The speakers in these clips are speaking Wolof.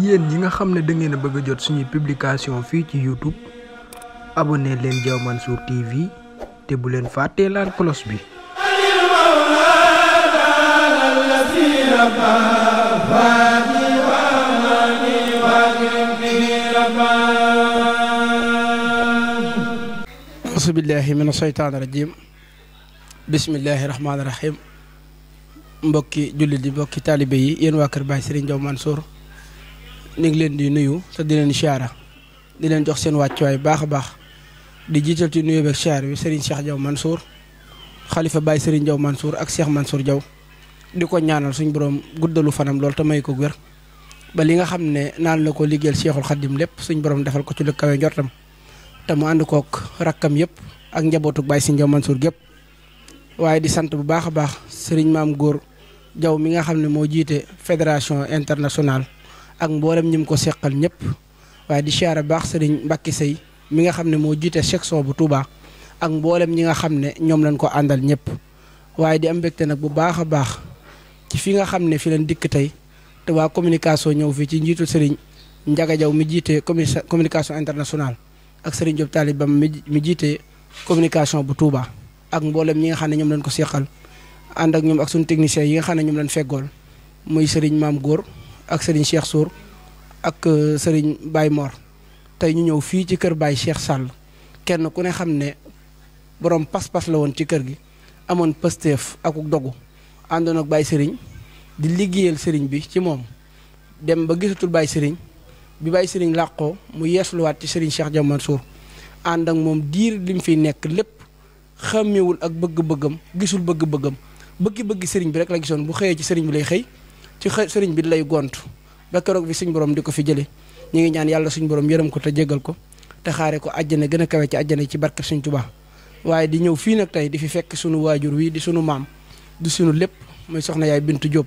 yéen ñi nga xam ne da ngeen a bëgg a jot suñuy publication fii ci YouTube abonné leen Diaw Mansour TV te bu leen fàttee laal cloche bi. auzu billahi mina shaytaani rajim bismillahi rahmaani rahim mbokki jullit yi mbokki taalibe yi yéen waa kër Baye Serigne Diaw Mansour ñu ngi leen di nuyu te di leen siyaara di leen jox seen wàccuwaay baax a baax di jiital ci nuyu beeg siyaar bi Serigne Cheikh Diaw Mansour xalifa Baye Serigne Diaw Mansour ak Cheikh Mansour Diaw di ko ñaanal suñ borom guddalu fanam lool te may ko wér ba li nga xam ne naan la ko liggéeyal Cheikhul Khadim lépp suñ borom defal ko ci lu kawe njortam te mu ànd kook rakkam yëpp ak njabootu Baye Serigne Diaw Mansour gépp waaye di sant bu baax a baax Serigne Maam Góor Diaw mi nga xam ne moo jiite fédération internationale ak mboolem ñi mu ko seqal ñëpp waaye di siyaare baax Serigne Mbacke Sey mi nga xam ne moo jiite section bu Touba ak mboolem ñi nga xam ne ñoom lañ ko àndal ñëpp waaye di am mbégte nag bu baax a baax ci fi nga xam ne fi leen dikk tey te waa communication ñëw fii ci njiitu Serigne Ndiaga Diaw mi jiite communication internationale ak Serigne Diop Talibam mi jiite communication bu Touba ak mboolem ñi nga xam ne ñoom lañ ko seqal ànd ak ñoom ak suñu techniciens yi nga xam ne ñoom lañ feggool muy Serigne Maam Góor ak Serigne Cheikh Sour ak Serigne Baye Mor tey ñu ñëw fii ci kër Baye Cheikh Sall kenn ku ne xam ne borom pas-pas la woon ci kër gi amoon pësteef ak dogu àndoon ak Baye Serigne di liggéeyal Serigne bi ci moom dem ba gisatul Baye Serigne bi Baye Serigne làqoo mu yeesluwaat ci Serigne Cheikh Diaw Mansour ànd ak moom diir li mu fiy nekk lépp xàmmewul ak bëgg-bëggam gisul bëgg-bëggam bëgg Serigne bi rek la gisoon bu xëyee ci Serigne bi lay xëy ci Serigne bi lay gont ba keroog bi suñ borom di ko fi jële ñu ngi ñaan yàlla suñ borom yërëm ko te jégal ko te xaare ko àjjana gën a kawe ci àjjana ci barke Sëriñ Tuubaa waaye di ñëw fii nag tey di fi fekk sunu waajur wi di sunu maam di sunu lépp muy soxna yaay Bintu Diop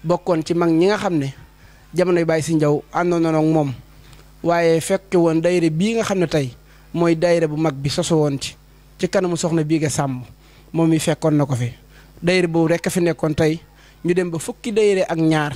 bokkoon ci mag ñi nga xam ne jamonoy Baye Serigne Diaw àndoon na ak moom waaye fekke woon daayira bii nga xam ne tey mooy daayira bu mag bi soso woon ci kanamu soxna bii nga sàmm moom mi fekkoon na ko fi daayira boobu rek a fi nekkoon tey ñu dem ba fukki daayira ak ñaar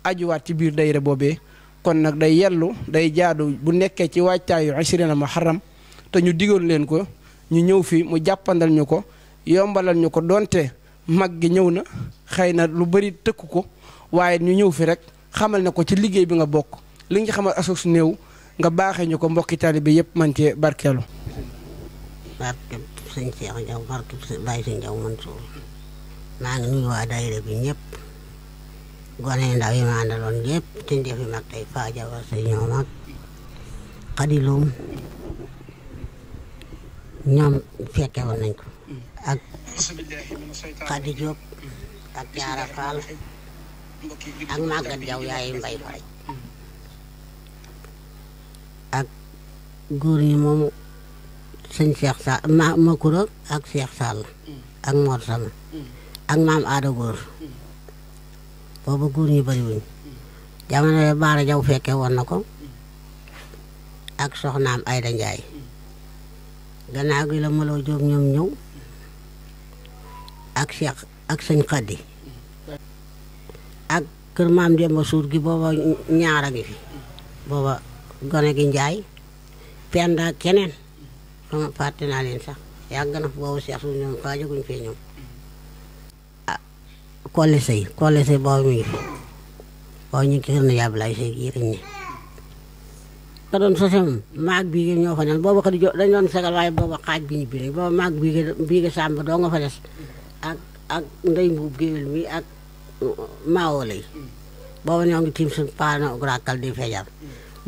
ajuwaat ci biir daayira boobee kon nag day yellu day jaadu bu nekkee ci waajtaayu ashrina muharram te ñu digoon leen ko ñu ñëw fi mu jàppandal ñu ko yombalal ñu ko donte mag gi ñëw na xëy na lu bari tëkku ko waaye ñu ñëw fi rek xamal ne ko ci liggéey bi nga bokk li nga ci xamal asos néew nga baaxee ñu ko mbokki taalibe yëpp man cee barkeelu. barke sëñ Cheikh Diaw barke Baye Serigne Diaw Mansour maa ngi nuyu waa daayira bi ñëpp gone ndaw yi ma àndaloon yëpp te ndefi mag tey Faa Jawa say ñoom ak Xadilum ñoom fekke woon nañ ko ak Xadi Diop ak Jaara Faal ak Magat Diaw yaay Mbay Faray ak góor ñi moom sëñ Cheikh Sall ma kura ak Cheikh Sall ak Mor Sama ak maam Aada Góor booba góor ñi bari wuñ jamono Baara Jaw fekke woon na ko ak soxnaam Ayda Njaay gannaaw gi la Maloo Jóob ñoom ñëw ak Cheikh ak sëñ Xaddi ak kër maam Demba Suur gi booba ñaara gi fi booba gone gi Njaay Penda keneen sama fàtte naa leen sax yàgg na boobu Cheikh Suur ñoom faa jóguñ fee ñoom Kolle Sey boobu mi ngi fi boobu ñu ngi kër na yàbb lay sey gii riñ ne ka doon sose moom maag bii ñoo fa nen boobu xadi dañ doon segal waaye boobu xaaj bi ñu bi lañ boobu maag bii nga sàmb doo nga fa des ak ndey mbuub géwél mi ak maawo lay boobu ñoo ngi tiim suñ paano rakkal di fejal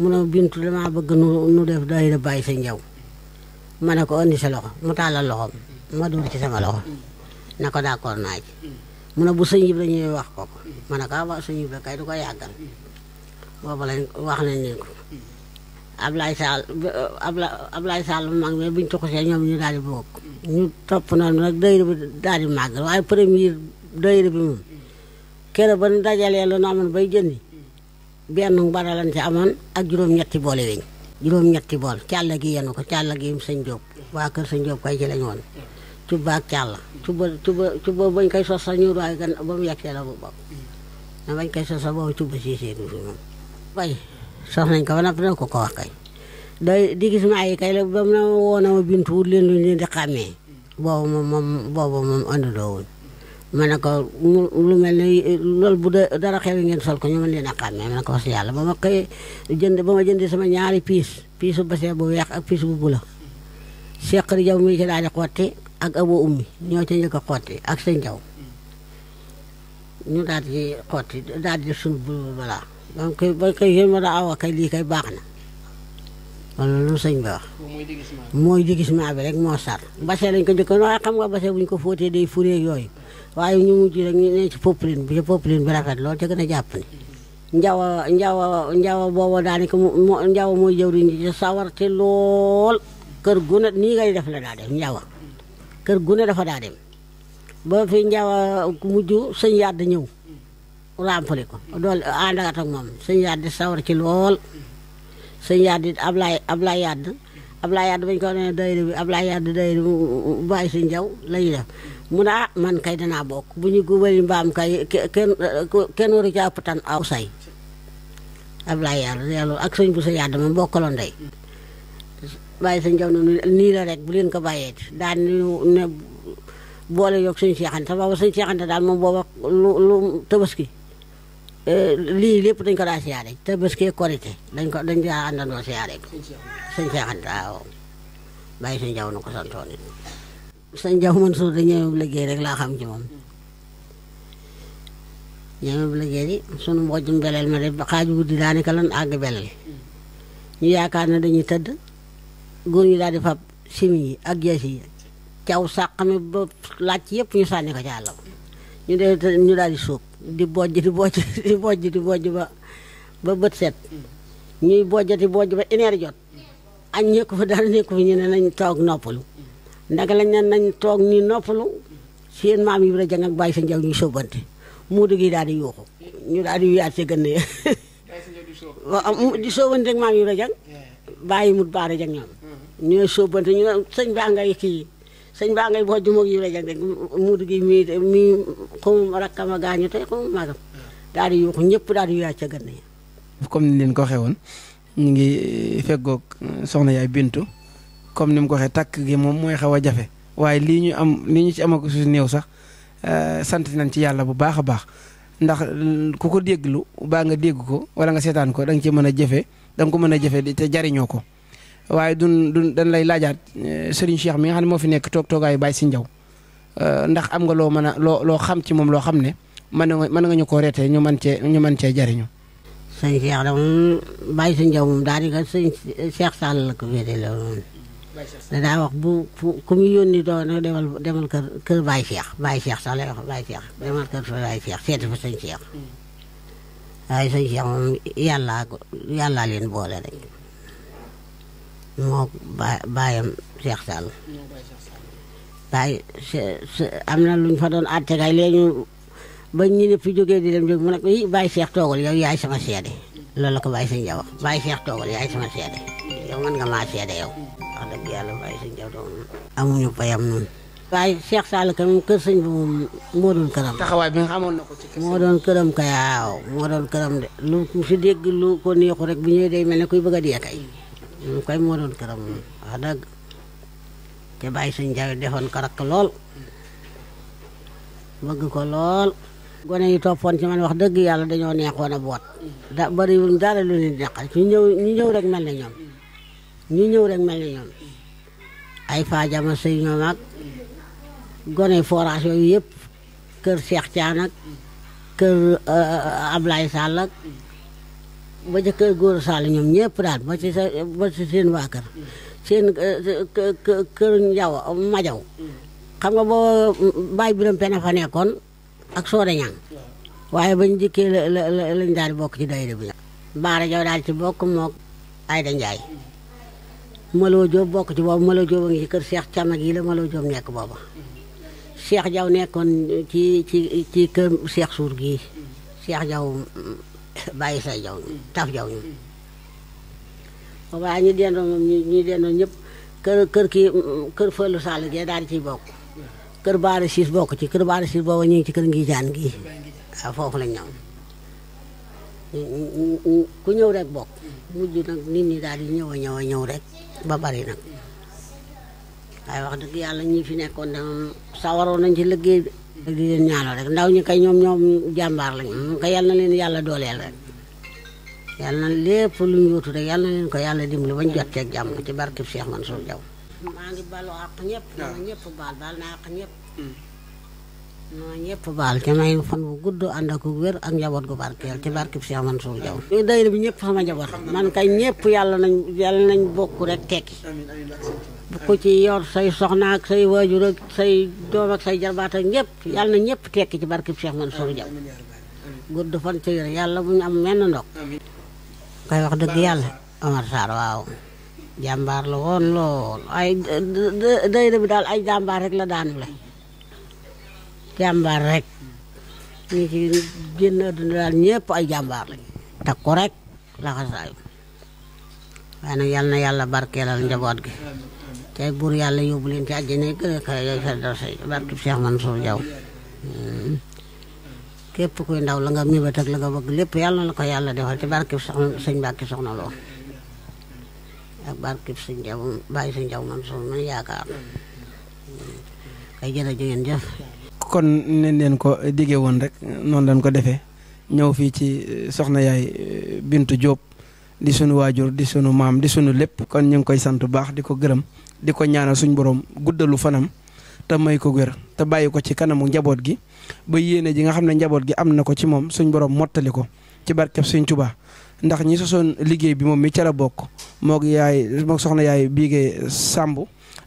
mu ne Bintu dama bëgg nu def daayira Baye Serigne Diaw ma ne ko andi sa loxo mu tàllal loxoom ma dóor ci sama loxo na ko d'accord naa ci mu ne bu sëñ Ibra ñëwee wax ko ma ne ko wax sëñ Ibra kay du ko yàggal boobu lañ wax nañ leen ko Ablaye Sall mag mais biñ tuxusee ñoom ñu daal di bokk ñu topp noonu nag daayira bi daal di màgg waaye premier daayira bi moom kër ba ñu dajalee lu nu amoon bay jëndi benn mbara lañ ci amoon ak juróom-ñetti boole weñ juróom-ñetti bool càlla gi yenu ko càlla gi sëñ Jóob waa kër sëñ Jóob kay ci lañ woon Cubba ak Càlla Cubba bañ koy sos sax ñu doy gan ba mu yegsee la bu bokk na bañ koy sos sax boobu Cubba Siise du fi moom bay sos nañ ko ba noppi danga ko wax kay day di gis maa yi kay la ba mu ne woon na ma bintu wut leen luñ leen di xàmmee boobu moom àndandoo woon ma ne ko lu mel ne loolu bu dara xewi ngeen sol ko ñu mën leen a xàmmee ma ne ko wax si yàlla ba ma jëndee sama ñaari piisu basee bu weex ak piis bu bula Cheikh Khary Jaw mi ci daal di xotti ak Abo Ummi ñoo ca njëkk a xotti ak sëñ Jaw ñu daal di xotti daal di suñu bul balaa ba koy yéen ma daa awa kay lii kay baax na wala lu sëñ bi wax mooy di gis maa bi rek moo sar basee lañ ko njëkkoon waaye xam nga basee buñ ko fóotee day fureeg yooyu waaye ñu mujj rek ñu ne ci popeline bi rafet loolu ca gën a jàpp ni njawa booba daanaka njawa mooy jëwriñ ci sawar te lool kër gu ne nii ngay def la daa dem njawa kër gu ne dafa daa dem ba fi njawa mujj sëñ yàdd ñëw ràmpali ko dool àndagat ak moom sëñ yàdd sawar ci lool sëñ yàdd Ablaye yàdd bañ ko ne dayre bi Ablaye yàdd dayre bi bàyyi sëñ Jaw lañuy def mu ne man kay danaa bokk bu ñu gubali mbaam kay kenn waru ca ëpp tan aw say Ablaye yàlla ak sëñ bu sa yàdd ma bokkaloon ndey bàyyi sëñ Jaw noonu nii la rek bu leen ko bàyyeeti daan ne boole yoog sëñ Seexante booba sëñ Seexante daal moom booba lu Tabaski lii lépp dañ ko daa siyaare Tabaski Korité dañ daa àndandoo siyaare bi sëñ Seexante waaw bàyyi sëñ Jaw na ko santoon it sëñ Jaw man suur da ñëweb liggéey rek laa xam ci moom ñëweb liggéey yi sunu mbojum beleel ma de xaaju guddi daanaka lan àgg beleel ñu yaakaar na dañuy tëdd góor ñi daal di fab simi yi ak jeesi yi caw sàq mi ba laaj yëpp ñu sànni ko ci àll ñu daal di sóob di bojj ba bët set ñuy bojj ba ineer jot añ ñekku fa dara nekku fi ñu ne nañ toog noppalu ndaka lañ ne nañ toog ni noppalu seen maam yi la jàng ak bàyyi sa njaw ñuy sóobante mu dugg yi daal di yuuxu ñu daal di yaat ci gën di sóobante ak maam yi la jàng bàyyi mut baara jàng ñoom ñooy sóobante ñu ne sëñ baa ngay bojj moog yi la jàng rek mu dugg mi xamu rakkama gaañu tey xamu magam daal di yuuxu ñëpp daal di yaat ca gën comme ni leen ko waxee woon ñu ngi feggoog soxna yaay Bintu comme ni mu ko waxee takk gi moom mooy xaw a jafe waaye lii ñu ci amako su néew sax sant nañ ci yàlla bu baax a baax ndax ku ko dégglu baa nga dégg ko wala nga seetaan ko da nga ci mën a jëfe da nga ko mën a jëfe te jariñoo ko waaye dañ lay laajaat Serigne Cheikh mi nga xam ne moo fi nekk toogaayu Baye Sy Ndiaw ndax am nga loo mën a loo xam ci moom loo xam ne mën nga ñu ko reetee ñu mën cee jariñu sëñ Cheikh da moom Baye Sy Ndiaw moom daanaka sëñ Cheikh Sall la ko féete la moom da daa wax ku mu yónni doon demal kër Baye Cheikh sax lay wax Baye Cheikh demal kër fa Baye Cheikh seeti fa sëñ Cheikh waaye sëñ Cheikh moom yàllaa leen boole rek moo baayam Cheikh Sall waaye am na luñ fa doon àtte kay léegi ba ñu ñëpp fi jógee di dem jóg mu ne ko Baye Cheikh toogal yow yaay sama seede loolu la ko Baye Sy Ndiaw wax Baye Cheikh toogal yaay sama seede yow mën nga maa seede yow wax dëgg yàlla Baye Sy Ndiaw doon amuñu payam noonu waaye Cheikh Sall ka moom kër sëñ bi moom moo doon këram taxawaay bi nga xamoon na ko ci moo doon këram kay waaw moo doon këram de lu fi dégg lu ko neexu rek bu ñëwee day mel ne kuy bëgg a dee kay moom kay moo doon këram moom wax dëgg te Baye Sy Ndiaw defoon ko rakk lool bëgg ko lool gone yi toppoon ci man wax dëgg yàlla dañoo neexoon a boot bariwul dara lu leen neexal ñu ñëw rek mel ne ñoom ay faajama sëy ñoom ak gone forage yooyu yëpp kër Cheikh Thian ak kër Ablaye Sall ak ba ca kër Góor Sall ñoom ñëpp daal ba ci seen waa kër seen kër Njaw Majaw xam nga boo Baye Biram Pene fa nekkoon ak Soode Ñang waaye bañ dikkee lañ daal di bokk ci dayre bi Baara Jaw daal ci bokk mook Ayda Njaay Maloo Jóob bokk ci boobu Maloo Jóob a ngi ci kër Cheikh Thiam gi la Maloo Jóob nekk booba Cheikh Jaw nekkoon ci kër Cheikh Suur gii Cheikh Jaw bàyyi say Jaw taf Jaw ñu waaye ñu dendoo moom ñu dendoo ñëpp kër Fëllu Sall gee daal di ciy bokk kër Baara Siis bokk ci kër Baara Siis booba ñu ngi ci kër Ngijaan gii waaw foofu lañ ñëw ku ñëw rek bokk mujj nag nit ñi daal di ñëw rek ba bari nag waaye wax dëgg yàlla ñi fi nekkoon de sawaroon nañ ci liggéey bi di leen ñaanal rek ndaw ñi kay ñoom jàmbaar lañu moom kay yàlla na leen yàlla dooleel rek yàlla na lépp lu ñu yóotu rek yàlla na leen ko yàlla dimbali bañ jot ceeg jàmm ci barkeb Cheikh Mansour Diaw maa ngi balu àq ñëpp na ñëpp baal naa àq ñëpp non ñëpp baal ci may fan bu gudd ànd ak wér ak njaboot gu barkeel ci barkeb Cheikh Mansour Diaw dayra bi ñëpp sama njaboot man kay ñëpp yàlla nañ bokk rek tekki bu ko ci yor say soxna ak say waajur ak say doom ak say jarbaat ak ñëpp yàlla na ñëpp tekki ci barkeb Cheikh Mansour Diaw gudd fan ci yére yàlla bu ñu am menn ndog koy wax dëgg yàlla Omar Sarr waaw jàmbaar la woon lool ay dayra bi daal ay jàmbaar rek la daanu la jàmbaar rek ñi ci génn àdduna daal ñëpp ay jàmbaar lañ takku rek laxasaayu waaye nag yal na yàlla barkeelal njaboot gi te buur yàlla yóbbu leen ci àjjana gën a kawe yooyu sa say barke Cheikh Mansour Diaw képp kuy ndaw la nga mébét ak la nga bëgg lépp yàlla na la ko yàlla defal ci barke sëñ Mbàkke Soxna Lo ak barke sëñ Diaw bàyyi sëñ Diaw Mansour man yaakaar kay jërëjëf ngeen jëf kon nañ leen ko diggee woon rek noonu lañ ko defee ñëw fii ci soxna yaay Bintu Diop di sunu waajur di sunu maam di sunu lépp kon ñu ngi koy sant bu baax di ko gërëm di ko ñaanal suñu borom guddalu fanam te may ko wér te bàyyi ko ci kanamu njaboot gi ba yéene ji nga xam ne njaboot gi am na ko ci moom suñ borom mottali ko ci barkeb Sëñ Tuubaa ndax ñi sosoon liggéey bi moom mi ca la bokk moog soxna yaay Biige Sàmb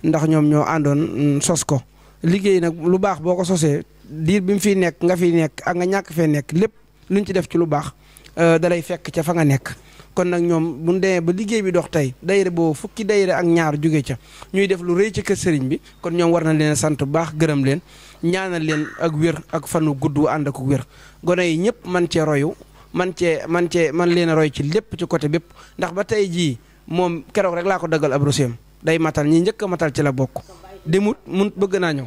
ndax ñoom ñoo àndoon sos ko liggéey nag lu baax boo ko sosee diir bi mu fiy nekk nga fiy nekk ak nga ñàkk fee nekk lépp luñ ci def ci lu baax dalay fekk ca fa nga nekk kon nag ñoom bu ñu demee ba liggéey bi dox tey dayre boobu fukki dayre ak ñaar jóge ca ñuy def lu rëy ci kër sëriñ bi kon ñoom war na leen sant bu baax gërëm leen ñaanal leen ak wér ak fanu gudd wu ànd ak wér gone yi ñëpp man cee royu man leen a roy ci lépp ci côté bépp ndax ba tey jii moom keroog rek laa ko daggal ab roseem day matal ñi njëkk a matal ci la bokk demut mun bëgg naa ñëw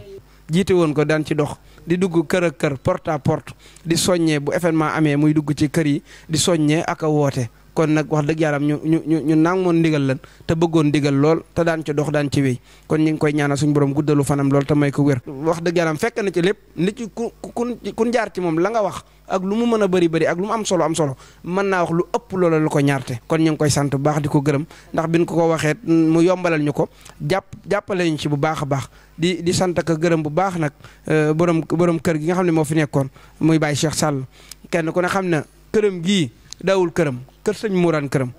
jiite woon ko daan ci dox di dugg kër ak kër porte à porte di soññee bu événement amee muy dugg ci kër yi di soññee ak a woote kon nag wax dëgg yàlla ñu nang moon ndigal lan te bëggoon ndigal lool te daan ci dox daan ci wéy kon ñu ngi koy ñaanal suñu borom guddalu fanam lool te may ko wér wax dëgg yàlla fekk na ci lépp nit ci kun jaar ci moom la nga wax ak lu mu mën a bëri ak lu mu am solo mën naa wax lu ëpp loola lu ko ñaarte kon ñu ngi koy sant bu baax di ko gërëm ndax biñ ko waxee mu yombalal ñu ko jàppale ñu ci bu baax a baax di sant ak gërëm bu baax nag borom kër gi nga xam ne moo fi nekkoon muy Baye Cheikh Sall kenn ku ne xam ne këram gii daawul këram kër sëñ Mourane këram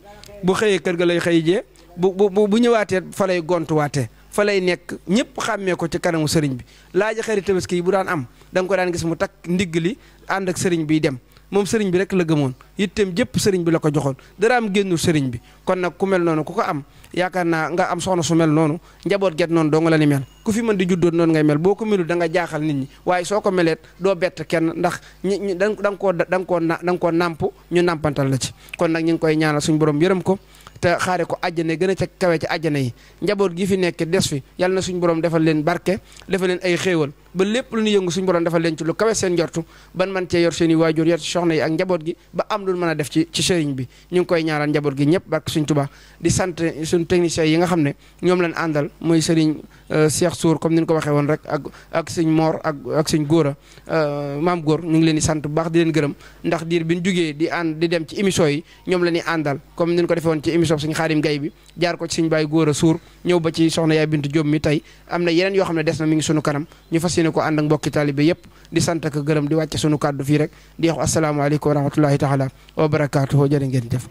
bu xëyee kër ga lay xëy jee bu ñëwaatee fa lay gontuwaatee fa lay nekk ñëpp xàmmee ko ci kanamu sëriñ bi laaja xarit tabaski yi bu daan am da nga ko daan gis mu takk ndigg li ànd ak sëriñ biy dem moom sëriñ bi rek la gëmoon itteem jëpp sëriñ bi la ko joxoon dara am génnul sëriñ bi kon nag ku mel noonu ku ko am yaakaar naa nga am soxna su mel noonu njaboot get noonu doo nga la ni mel ku fi mën di juddoon noonu ngay mel boo ko melul da nga jaaxal nit ñi waaye soo ko meleet doo bett kenn ndax ñi da nga koo nàmp ñu nàmpantal la ci kon nag ñu ngi koy ñaanal suñu borom yërëm ko te xaare ko àjjana gën a ca kawe ci àjjana yi njaboot gi fi nekk des fi yàlla na suñu borom defal leen barke defal leen ay xéewal ba lépp lu ñu yëngu suñu borom defal leen ci lu kawe seen njortu ban man cee yor seen i waajur yor ci soxna yi ak njaboot gi ba am lu mën a def ci sëriñ bi ñu ngi koy ñaanal njaboot gi ñëpp barke suñ Tuubaa di sant suñ techniciens yi nga xam ne ñoom lañ àndal muy sëriñ Cheikh Sour comme ni ñu ko waxee woon rek ak sëñ Mor ak sëñ Góora maam Góor ñu ngi leen di sant bu baax di leen gërëm ndax diir bi ñu jugee di dem ci émission yi ñoom la ñuy àndal comme ni ñu ko defee woon ci émission sëñ Xaadim Gay bi jaar ko ci sëñ Baye Góora Sour ñëw ba ci soxna yaay Bintu Diop mi tey am na yeneen yoo xam ne des na mi ngi sunu kanam ñu fas yéene ko ànd ak mbokki taalibe yëpp di sant ak gërëm di wàcce sunu kàddu fii rek di wax asalaamaaleykum wa rahmatullahi taala wa barakaatuhu jërë ngeen jëf